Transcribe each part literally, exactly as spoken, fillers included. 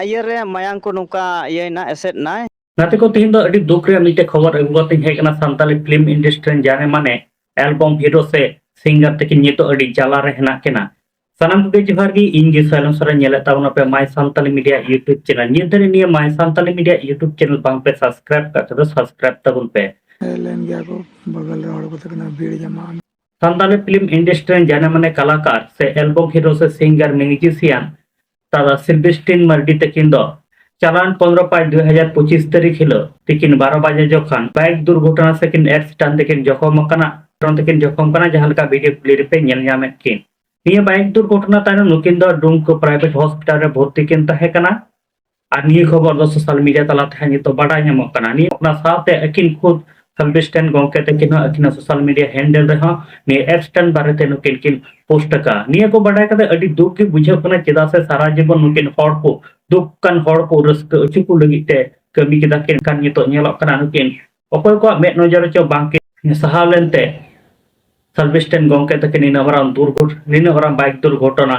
ᱤᱭᱟᱹ ᱨᱮ ᱢᱟᱭᱟᱝ ᱠᱚ ᱱᱚᱝᱠᱟ ᱤᱭᱟᱹᱭᱮᱱᱟ, ᱮᱥᱮᱫ ᱮᱱᱟᱭ᱾ ᱜᱟᱛᱮ ᱠᱚ, ᱛᱮᱦᱮᱧ ᱫᱚ ᱟᱹᱰᱤ ᱫᱩᱠ ᱨᱮᱭᱟᱜ ᱢᱤᱫᱴᱮᱡ ᱠᱷᱚᱵᱚᱨ ᱟᱹᱜᱩ ᱠᱟᱛᱮᱧ ᱦᱮᱡ ᱟᱠᱟᱱᱟ᱾ ᱥᱟᱱᱛᱟᱞᱤ ᱯᱷᱤᱞᱢ ᱤᱱᱰᱟᱥᱴᱨᱤ ᱨᱮᱱ ᱡᱟᱱᱮ ᱢᱟᱱᱮ ᱮᱞᱵᱚᱢ ᱦᱤᱨᱳ ᱥᱮ ᱥᱤᱝᱜᱟᱨ ᱛᱟᱹᱠᱤᱱ ᱱᱤᱛᱚᱜ ᱟᱹᱰᱤ ᱡᱟᱞᱟ ᱨᱮ ᱦᱮᱱᱟᱜ ᱠᱤᱱᱟ᱾ ᱥᱟᱱᱟᱢ ᱠᱚᱜᱮ ᱡᱚᱦᱟᱨ ᱜᱮ, ᱤᱧ ᱜᱮ ᱥᱟᱭᱞᱚᱱ ᱥᱚᱨᱮᱱ᱾ ᱧᱮᱞᱮᱫ ᱛᱟᱵᱚᱱᱟᱯᱮ My Santali Media YouTube channel᱾ ᱧᱤᱫᱟᱹ ᱨᱮ ᱱᱤᱭᱟᱹ My Santali Media YouTube channel ᱵᱟᱝ ᱯᱮ subscribe ᱠᱟᱜ ᱠᱷᱟᱡ ᱫᱚ subscribe ᱛᱟᱵᱚᱱ ᱯᱮ᱾ ᱦᱮᱡ ᱞᱮᱱ ᱜᱮᱭᱟ ᱠᱚ, ᱵᱟᱜᱟᱞ ᱨᱮ ᱦᱚᱲ ᱠᱚ ᱛᱟᱦᱮᱸ ᱠᱟᱱᱟ, ᱵᱷᱤᱲ ᱡᱟᱢᱟ᱾ ᱥᱟᱱᱛᱟᱞᱤ ᱯᱷᱤᱞᱢ ᱤᱱᱰᱟᱥᱴᱨᱤ ᱨᱮᱱ ᱡᱟᱱᱮ ᱢᱟᱱᱮ ᱠᱟᱞᱟᱠᱟᱨ ᱥᱮ ᱮᱞᱵᱚᱢ ᱦᱤᱨᱳ ᱥᱮ ᱥᱤᱝᱜᱟᱨ ᱢᱤᱭᱩᱡᱤᱥᱤᱭᱟᱱ ᱫᱟᱫᱟ ᱥᱤᱞᱵᱤᱥᱴᱤᱱ ᱢᱟᱨᱰᱤ ᱛᱟᱹᱠᱤᱱ ᱫᱚ ᱪᱟᱞᱟᱱ ᱯᱚᱱᱨᱚ ᱯᱟᱸᱪ ᱫᱩ ᱦᱟᱡᱟᱨ ᱯᱚᱸᱪᱤᱥ ᱛᱟᱹᱨᱤᱠᱷ ᱦᱤᱞᱳᱜ ᱛᱤᱠᱤᱱ ᱵᱟᱨᱚ ᱵᱟᱡᱮ ᱡᱚᱠᱷᱚᱱ ᱵᱟᱭᱤᱠ ᱫᱩᱨᱜᱷᱚᱴᱚᱱᱟ ᱥᱮ ᱠᱤᱱ ᱮᱠᱥᱤᱰᱮᱱᱴ ᱛᱮᱠᱤᱱ ᱡᱚᱠᱷᱚᱢ ᱟᱠᱟᱱᱟ᱾ ᱛᱮᱠᱤᱱ ᱡᱚᱠᱷᱚᱢ ᱠᱟᱱᱟ, ᱡᱟᱦᱟᱸ ᱞᱮᱠᱟ ᱵᱷᱤᱰᱤᱭᱳ ᱠᱞᱤᱯ ᱨᱮᱯᱮ ᱧᱮᱞ ᱧᱟᱢᱮᱫ ᱠᱤᱱ᱾ ᱱᱤᱭᱟᱹ ᱵᱟᱭᱤᱠ ᱫᱩᱨᱜᱷᱚᱴᱚᱱᱟ ᱛᱟᱭᱱᱚᱢ ᱱᱩᱠᱤᱱ ᱫᱚ ᱰᱩᱢᱠᱟ ᱯᱨᱟᱭᱵᱷᱮᱴ ᱦᱚᱥᱯᱤᱴᱟᱞ ᱨᱮ ᱵᱷᱚᱨᱛᱤ ᱠᱤᱱ ᱛᱟᱦᱮᱸ ᱠᱟᱱᱟ᱾ ᱟᱨ ᱱᱤᱭᱟᱹ ᱠᱷᱚᱵᱚᱨ ᱫᱚ ᱥᱳᱥᱟᱞ ᱢᱤᱰᱤᱭᱟ ᱛᱟᱞᱟ ᱛᱮᱦᱚᱸ ᱱᱤᱛᱚᱜ ᱵᱟᱰᱟᱭ ᱧᱟᱢᱚᱜ ᱠᱟᱱᱟ᱾ ᱱᱤᱭᱟᱹ, ᱚᱱᱟ ᱥᱟᱶᱛᱮ ᱟᱹᱠᱤᱱ ᱠᱷᱩᱫ ᱥᱟᱞᱵᱤᱥᱴᱮᱱ ᱜᱚᱢᱠᱮ ᱛᱟᱹᱠᱤᱱ ᱦᱚᱸ ᱟᱹᱠᱤᱱᱟᱜ ᱥᱳᱥᱟᱞ ᱢᱤᱰᱤᱭᱟ ᱦᱮᱱᱰᱮᱞ ᱨᱮᱦᱚᱸ ᱱᱤᱭᱟᱹ ᱮᱠᱥᱤᱰᱮᱱᱴ ᱵᱟᱨᱮᱛᱮ ᱱᱩᱠᱤᱱ ᱠᱤᱱ ᱯᱳᱥᱴ ᱟᱠᱟᱫᱼᱟ᱾ ᱱᱤᱭᱟᱹ ᱠᱚ ᱵᱟᱰᱟᱭ ᱠᱟᱛᱮ ᱟᱹᱰᱤ ᱫᱩᱠ ᱜᱮ ᱵᱩᱡᱷᱟᱹᱜ ᱠᱟᱱᱟ, ᱪᱮᱫᱟᱜ ᱥᱮ ᱥᱟᱨᱟ ᱡᱤᱵᱚᱱ ᱱᱩᱠᱤᱱ ᱦᱚᱲ ᱠᱚ, ᱫᱩᱠ ᱠᱟᱱ ᱦᱚᱲ ᱠᱚ ᱨᱟᱹᱥᱠᱟᱹ ᱦᱚᱪᱚ ᱠᱚ ᱞᱟᱹᱜᱤᱫ ᱛᱮ ᱠᱟᱹᱢᱤ ᱠᱮᱫᱟ ᱠᱤᱱ᱾ ᱠᱷᱟᱱ ᱱᱤᱛᱚᱜ ᱧᱮᱞᱚᱜ ᱠᱟᱱᱟ ᱱᱩᱠᱤᱱ ᱚᱠᱚᱭ ᱠᱚᱣᱟᱜ ᱢᱮᱫ ᱱᱚᱡᱚᱨ ᱨᱮᱪᱚ ᱵᱟᱝ ᱠᱤᱱ ᱥᱟᱦᱟᱣ ᱞᱮᱱᱛᱮ ᱥᱟᱞᱵᱤᱥᱴᱮᱱ ᱜᱚᱢᱠᱮ ᱛᱟᱹᱠᱤᱱ ᱱᱤᱱᱟᱹᱜ ᱢᱟᱨᱟᱝ ᱫᱩᱨᱜᱷᱚᱴ-, ᱱᱤᱱᱟᱹᱜ ᱢᱟᱨᱟᱝ ᱵᱟᱭᱤᱠ ᱫᱩᱨᱜᱷᱚᱴᱚᱱᱟ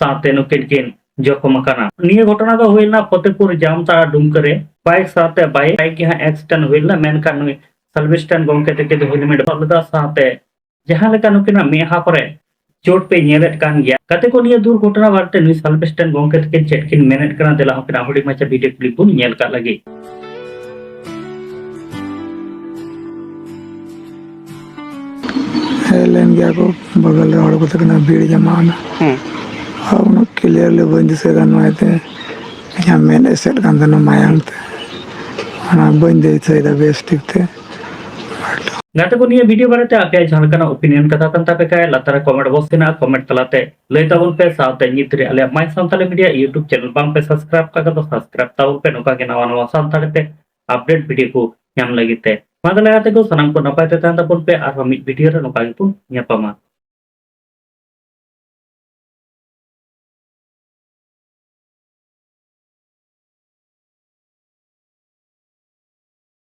ᱥᱟᱶᱛᱮ ᱱᱩᱠᱤᱱ ᱠᱤᱱ ᱡᱚᱠᱷᱚᱢ ᱟᱠᱟᱱᱟ᱾ ᱱᱤᱭᱟᱹ ᱜᱷᱚᱴᱚᱱᱟ ᱫᱚ ᱦᱩᱭ ᱞᱮᱱᱟ ᱯᱷᱚᱛᱮᱯᱩᱨ ᱡᱟᱢᱛᱟᱲᱟ ᱰᱩᱢᱠᱟᱹ ᱨᱮ᱾ ᱵᱟᱭᱤᱠ ᱥᱟᱶᱛᱮ ᱵᱟᱭᱤᱠ, ᱵᱟᱭᱤᱠ ᱜᱮ ᱦᱟᱸᱜ ᱮᱠᱥᱤᱰᱮᱱᱴ ᱦᱩᱭ ᱞᱮᱱᱟ, ᱢᱮᱱᱠᱷᱟᱱ ᱱᱩᱭ ᱥᱟᱞᱵᱤᱥᱴᱮᱱ ᱜᱚᱢᱠᱮ ᱛᱟᱹᱠᱤᱱ ᱫᱚ ᱦᱮᱞᱢᱮᱴ ᱦᱚᱨᱚᱜ ᱞᱮᱫᱟ᱾ ᱥᱟᱶᱛᱮ ᱡᱟᱦᱟᱸ ᱞᱮᱠᱟ ᱱᱩᱠᱤᱱᱟᱜ ᱢᱮᱫᱦᱟ ᱠᱚᱨᱮ ᱪᱳᱴ ᱯᱮ ᱧᱮᱞᱮᱫ ᱠᱟᱱ ᱜᱮᱭᱟ᱾ ᱜᱟᱛᱮ ᱠᱚ, ᱱᱤᱭᱟᱹ ᱫᱩᱨᱜᱷᱚᱴᱚᱱᱟ ᱵᱟᱨᱮᱛᱮ ᱱᱩᱭ ᱥᱟᱞᱵᱤᱥᱴᱮᱱ ᱜᱚᱢᱠᱮ ᱛᱟᱹᱠᱤᱱ ᱪᱮᱫ ᱠᱤᱱ ᱢᱮᱱᱮᱫ ᱠᱟᱱᱟ, ᱫᱮᱞᱟ ᱦᱚᱸ ᱠᱤᱱ ᱦᱩᱰᱤᱧ ᱢᱟᱪᱷᱟ ᱵᱷᱤᱰᱤᱭᱳ ᱠᱞᱤᱯ ᱵᱚᱱ ᱧᱮᱞ ᱠᱟᱜ ᱞᱟᱹᱜᱤᱫ᱾ ᱦᱮᱡ ᱞᱮᱱ ᱜᱮᱭᱟ ᱠᱚ, ᱵᱟᱜᱟᱞ ᱨᱮ ᱦᱚᱲ ᱠᱚ ᱛᱟᱦᱮᱸ ᱠᱟᱱᱟ, ᱵᱷᱤᱲ ᱡᱟᱢᱟ ᱮᱱᱟ᱾ ᱦᱮᱸ᱾ ᱟᱨ ᱩᱱᱟᱹᱜ ᱠᱞᱤᱭᱟᱨᱞᱤ ᱵᱟᱹᱧ ᱫᱤᱥᱟᱹᱭᱮᱫᱟ, ᱱᱚᱣᱟ ᱤᱭᱟᱹᱛᱮ ᱤᱧᱟᱹᱜ ᱢᱮᱫ ᱮᱥᱮᱫ ᱠᱟᱱ ᱛᱟᱦᱮᱱᱟ ᱢᱟᱭᱟᱝ ᱛᱮ, ᱚᱱᱟ ᱵᱟᱹᱧ ᱫᱤᱥᱟᱹᱭᱮᱫᱟ ᱵᱮᱥ ᱴᱷᱤᱠ ᱛᱮ᱾ ᱜᱟᱛᱮ ᱠᱚ, ᱱᱤᱭᱟᱹ ᱵᱷᱤᱰᱤᱭᱳ ᱵᱟᱨᱮᱛᱮ ᱟᱯᱮᱭᱟᱜ ᱡᱟᱦᱟᱸ ᱞᱮᱠᱟᱱᱟᱜ ᱚᱯᱤᱱᱤᱭᱚᱱ ᱠᱟᱛᱷᱟ ᱠᱟᱱ ᱛᱟᱯᱮ ᱠᱷᱟᱡ, ᱞᱟᱛᱟᱨ ᱨᱮ ᱠᱚᱢᱮᱱᱴ ᱵᱚᱠᱥ ᱦᱮᱱᱟᱜᱼᱟ, ᱠᱚᱢᱮᱱᱴ ᱛᱟᱞᱟᱛᱮ ᱞᱟᱹᱭ ᱛᱟᱵᱚᱱ ᱯᱮ᱾ ᱥᱟᱶᱛᱮ ᱱᱤᱛ ᱨᱮ ᱟᱞᱮᱭᱟᱜ My Santali Media YouTube channel ᱵᱟᱝ ᱯᱮ subscribe ᱠᱟᱜ ᱠᱷᱟᱡ ᱫᱚ subscribe ᱛᱟᱵᱚᱱ ᱯᱮ, ᱱᱚᱝᱠᱟ ᱜᱮ ᱱᱟᱣᱟ ᱱᱟᱣᱟ ᱥᱟᱱᱛᱟᱲᱤ ᱛᱮ update ᱵᱷᱤᱰᱤᱭᱳ ᱠᱚ ᱧᱟᱢ ᱞᱟᱹᱜᱤᱫ ᱛᱮ᱾ ᱢᱟ ᱛᱟᱦᱞᱮ ᱜᱟᱛᱮ ᱠᱚ, ᱥᱟᱱᱟᱢ ᱠᱚ ᱱᱟᱯᱟᱭ ᱛᱮ ᱛᱟᱦᱮᱱ ᱛᱟᱵᱚᱱ ᱯᱮ, ᱟᱨᱦᱚᱸ ᱢᱤᱫ ᱵᱷᱤᱰᱤᱭᱳ ᱨᱮ ᱱᱚᱝᱠᱟ ᱜᱮᱵᱚᱱ ᱧᱟᱯᱟᱢᱟ᱾